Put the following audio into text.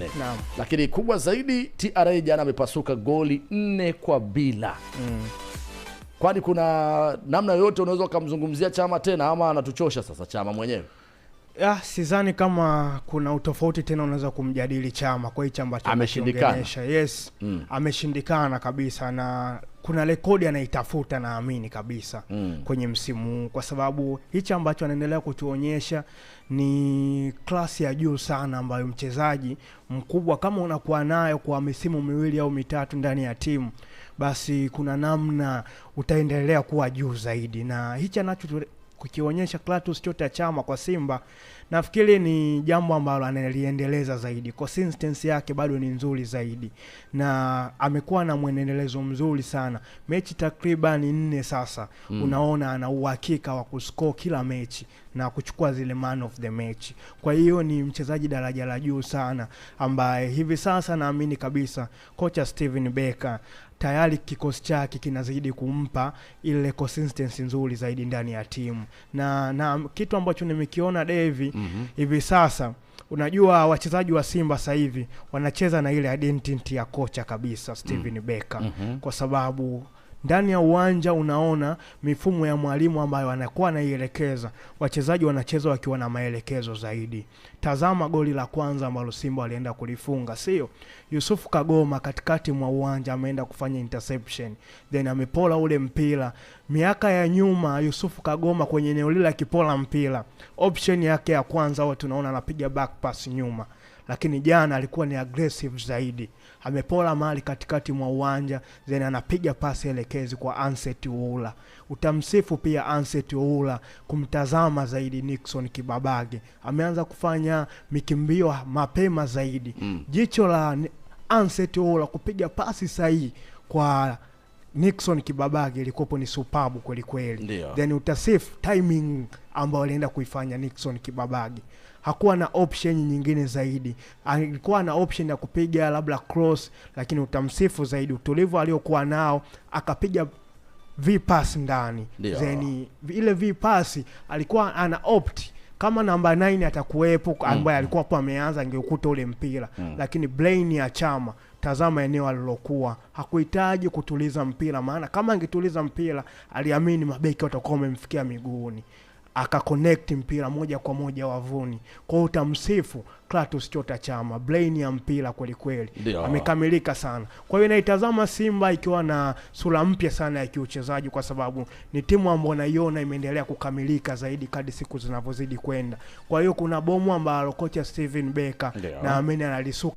4. Lakini kubwa zaidi TRA jana amepasuka goli 4-2. Kwani kuna namna yoyote unaweza kumzungumzia Chama tena ama anatuchosha sasa Chama mwenyewe? Sidhani kama kuna utofauti tena unaweza kumjadili Chama kwa hicho ambacho ameshindikana. Yes, ameshindikana kabisa, na kuna rekodi anaitafuta naamini kabisa kwenye msimu huu, kwa sababu hicho ambacho anaendelea kutuonyesha ni klasi ya juu sana ambayo mchezaji mkubwa kama unakuwa nayo kwa misimu miwili au mitatu ndani ya timu, basi kuna namna utaendelea kuwa juu zaidi. Na hicho anacho kukionyesha Clatous Chota Chama kwa Simba, nafikiri ni jambo ambalo analiendeleza zaidi. Consistency yake bado ni nzuri zaidi na amekuwa na mwendelezo mzuri sana. Mechi takriban 4 sasa, unaona ana uhakika wa kuscore kila mechi na kuchukua zile man of the match. Kwa hiyo ni mchezaji daraja la juu sana ambaye hivi sasa naamini kabisa kocha Steven Becker tayari kikosi chake kinazidi kumpa ile consistency nzuri zaidi ndani ya timu. Na kitu ambacho nimekiona Devi hivi sasa, unajua wachezaji wa Simba sasa hivi wanacheza na ile identity ya kocha kabisa Steven Becker, kwa sababu ndani ya uwanja unaona mifumo ya mwalimu ambayo anakuwa anaielekeza, wachezaji wanacheza wakiwa na maelekezo zaidi. Tazama goli la kwanza ambalo Simba walienda kulifunga, sio? Yusufu Kagoma katikati mwa uwanja ameenda kufanya interception, then amepola ule mpira. Miaka ya nyuma Yusufu Kagoma kwenye eneo lile akipola mpira, option yake ya kwanza watu tunaona anapiga back pass nyuma, lakini jana alikuwa ni aggressive zaidi. Amepola mali katikati mwa uwanja, then anapiga pasi elekezi kwa Anset Oula. Utamsifu pia Anset Oula kumtazama zaidi Nixon Kibabage. Ameanza kufanya mikimbio mapema zaidi. Jicho la Anset Oula kupiga pasi sahihi kwa Nixon Kibabage ilikuwa ni superb kweli kweli. Then utasifu timing ambayo alienda kuifanya Nixon Kibabage. Hakuwa na option nyingine zaidi. Alikuwa na option ya kupiga labda cross, lakini utamsifu zaidi utulivu aliokuwa nao, akapiga V-pass ndani. Then ile V-pass alikuwa ana opt kama namba 9 atakuwepo ambaye alikuwa hapo ameanza angeukuta ule mpira. Lakini brain ya Chama, tazama eneo alilokuwa, hakuhitaji kutuliza mpira, maana kama angetuliza mpira aliamini mabeki watakuwa wamemfikia miguuni. Akaconnect mpira moja kwa moja wavuni. Kwa hiyo utamsifu Clatous Chota Chama, brain ya mpira kweli kweli. Amekamilika sana. Kwa hiyo naitazama Simba ikiwa na sura mpya sana ya kiuchezaji, kwa sababu ni timu ambayo naiona imeendelea kukamilika zaidi kadri siku zinavyozidi kwenda. Kwa hiyo kuna bomu ambalo kocha Steven Becker naamini analisuka.